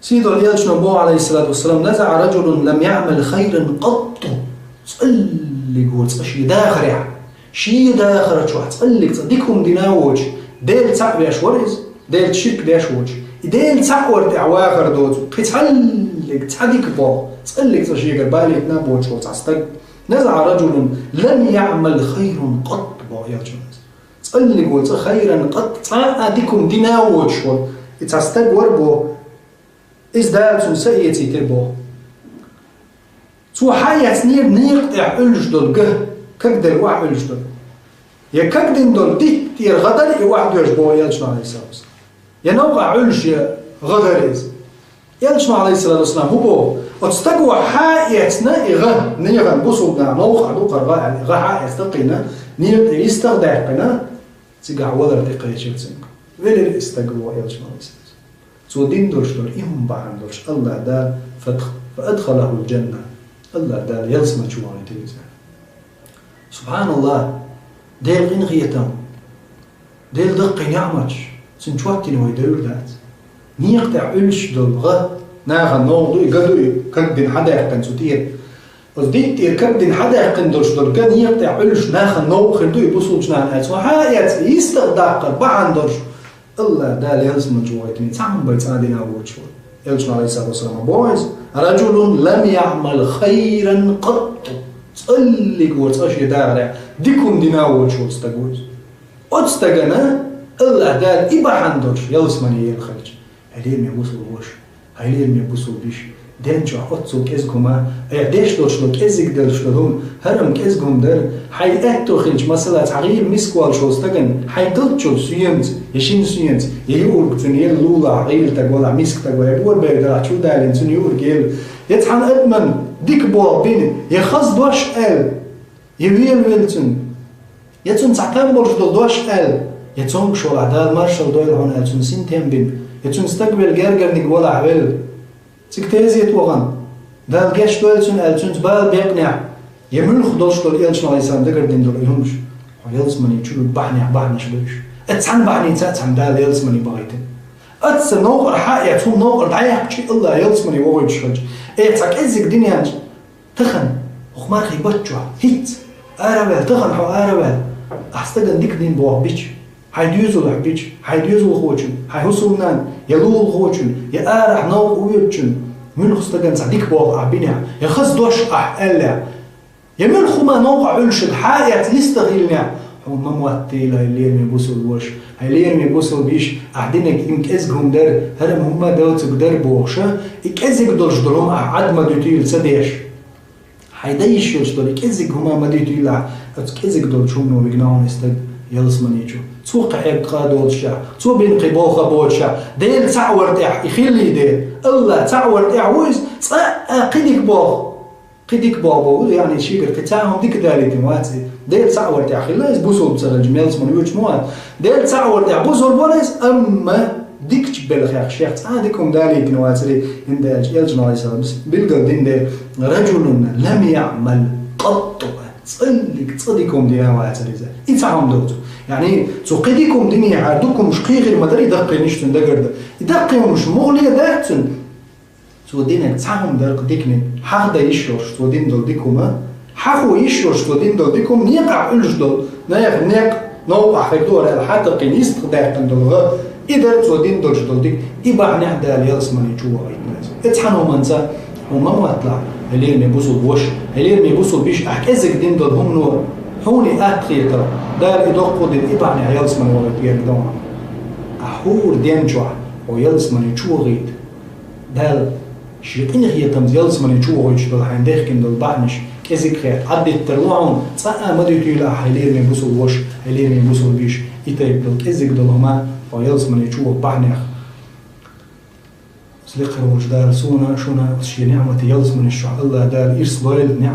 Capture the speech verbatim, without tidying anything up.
Сийдолчу элчано боху, алейхиссалату вассалам: «نزع رجل لم يعمل خيرا قط». ЦӀаллиг ву цкъа шен дахарехь, шен дахар чохь цӀаллиг цкъа дика хӀума дина а воцуш, Дела цхьаъ веш вара иза, Делаца ширк деш воцуш. И Дела цхьаъ вар тӀехь вахар доцу, кхин цхьаллиг цхьа дика боху, цӀаллиг цкъа шегара балийтина а боцуш волу цхьа стаг. «نزع رجل لم يعمل خيرا قط», боху элчано. ЦӀаллиг ву цкъа, «خيرا قط», цкъа а дика хӀума дина а воцуш волу и цхьа стаг вара боху. Иза Дала цунна са эцийтира боху. Цо схьаэцнера некъа тӀехь Ӏуьллуш долу га, кагдерг охьа Ӏуьллуш долу. Я кагдина долу дитта тӀера гӀа дара и охьадоьжна боху элчано, алейхиссалату вассалам. Я новкъахь Ӏуьллуш я гӀа дара иза. Элчано, алейхиссалату вассалам, хӀун боху? Оцу стага схьаэцна и гӀа, нехан бусулба нах новкъахь ду кхара гӀа аьлла, гӀа схьаэцна кхина, некъа тӀе йистах даьккхина, цигахь валар тӀекхечира цуьнга. Велира и стаг, боху элчано, алейхиссалату вассалам. Цо дина долуш долу и хӀума бахьана долуш АллахӀ Дала фатх-, فأدخله الجنة. АллахӀ Дала ялсамани чу вахийтира иза. СубхьаналлахӀ! Делан къинхетам, Делан даккхий неӀматаш, цуьнан чот йина вай девр дац. Некъа тӀехь Ӏуьллуш долу гӀа, нахана новкъа ду и, га ду и, кагдина схьадаьккхина цу тӀера. Оцу дитта тӀера кагдина схьадаьккхина долуш долу га некъа тӀехь Ӏуьллуш нахана новкъа хир ду и бусулба нахана аьлла. Цо схьаэцна и йистах даккхар бахьана долуш АллахӀ Дала ялсамани чу вахийтина, цхьа хӀума бен цкъа а дина а воцуш волу. Элчано, алейхиссалату вассалам, боху иза: «رجل لم يعمل خيرا قط». ЦӀаллиг ву цкъа шен дахарехь дика хӀума дина а воцуш волу стаг ву иза. Оцу стагана АллахӀ Дала и бахьана долуш ялсамани елла хилча, хьалераме бусулба ваша, хьалераме бусулба йиша, ден чохь оццул кӀезиг хӀума, айхьа деш долуш долу, кӀезиг долуш долу хӀума, хӀара-м кӀезиг хӀума дара, хьайн аьтто хилча, масала, цхьа гӀийла миска волуш волу стагана, хьайн далччул соьмаца, я шина соьмаца, я юург цуьнан, я лулахь гӀийла стаг валахь, миска стаг валахь, я бора бер далахь, чу далийна цуьнан юург елла, я цхьана адамна дика боху бина, я хаза дош аьлла, я велавелла цуьнан, я цунна цхьа там болуш долу дош аьлла, я цомгуш валахь, Дала маршалла дойла хьуна аьлла, цунна синтем бина, я цуьнан стаг велла, гергарниг валахь велла, цига тезета вахана, Дала гечдойла цунна аьлла, цуьнца бала бекънехь, я муьлхха долуш долу, элчано, алейхиссалам, дагардина долу и хӀумаш, хьо ялсамани чу вуьгу бахьанех бахьанаш ду уьш. Оцу цхьана бахьаница а цхьана Дала ялсамани бахийтина. Оццу новкъара схьаэцна хӀума новкъара дӀаяьккхича, АллахӀ ялсамани вохуьйтуш хилча, э, цхьа кӀеззиг динехь, тахана, хӀокху мархийн баттахь, хӀинца, ара а ваьлла, тахана хьо ара а ваьлла, ахь стагана дика дина боху бича, хьайн доьзалехь бича, хьайн доьзалхочун, хьайн хӀусамнанна, я лулахочун, я арахь новкъа воьдучун, муьлхха стагана цхьа дика боху ахь бинехь, я хаза дош ахь аьллехь, я муьлхха хӀума новкъахь Ӏуьллушехь, схьаэцна йистах йиллинехь, хьуна ма моттийла, хьайн лераме бусулба ваша, хьайн лераме бусулба йиша, ахь динарг и-м кӀезиг хӀума дара, хӀара-м хӀумма а доцург дара бохуш, и кӀезиг долуш долу хӀума ахь Ӏад ма дуьтийла ца деш. Хьайн дан йиш йолуш долу и кӀеззиг хӀума ма дуьтийла ахь, оцу кӀеззиг долчу хӀумано вигна хьуна и стаг ялсамани чу. Цо кхин хьегна къа доцуш ахь, цо бина кхин болх а боцуш ахь, Дела цхьаъ вар тӀехь и хилла де, АллахӀ цхьаъ вар тӀехь ву иза, цкъа а кхин дика боху. Кхин дика боху боху, яъни шегара кхин цхьа а хӀума дика далийтина вац и. Дела цхьаъ вар тӀехь хилла иза, бусулба ца хилча, ялсамани воьдуш ма вац. Дела цхьаъ вар тӀехь бусулба вара иза, амма дикачу белхех шех цхьа а дика хӀума далийтина вацаре, хӀунда аьлча элчано, алейхиссалам, билгал дина де: «رجل لم يعمل قط». ЦӀаллиг цкъа дика хӀума дина вацара иза. И цхьа хӀума доцу. Яъни, цо кхин дика хӀума динехьара, дукха хӀумаш кхин хир ма дара и даккхийнаш цуьнан дагарда. И даккхий хӀумаш муха леладаьтта цуьнан? Цо динарг цхьа хӀума дара-кх диканиг, хьаха дан йиш йолуш цо дина долу дика хӀума, хьахо йиш йолуш цо дина долу дика хӀума, некъахь Ӏуьллуш долу, нехан некъ новкъахь хир ду хӀара аьлла, схьатакхийна йистах даьккхина долу гӀа, и дара цо дина долуш долу дика, и бахьанехь Дала ялсамани чу вахийтина иза. И цхьана хӀуманца хьуна ма мотталахь, хьайн лераме бусулба ваша, хьайн лераме бусулба йиша, ахь кӀеззиг дина долу хӀумано хьуна и атта хетарх, Дала и доккха дина, и бахьанехь ялсамани вахийта герга дан хьуна. Ахь хӀора ден чохь хьо ялсамани чу вахийта Дала шен къинхетамца ялсамани чу вохуьйтуш долу хьайна дехкина долу бахьанаш кӀезиг хетта, Ӏаддиттар ло хьуна, цкъа а ма дуьтийла ахь, хьайн лераме бусулба ваша, хьайн лераме бусулба йиша, и тайпа долу кӀезиг долу хӀума хьо ялсамани чу ваха бахьанех. Лекха волчу Дала суна а, шуна а шен неӀматан ялсаманаш чохь АллахӀ Дала ирс лойла, неӀ-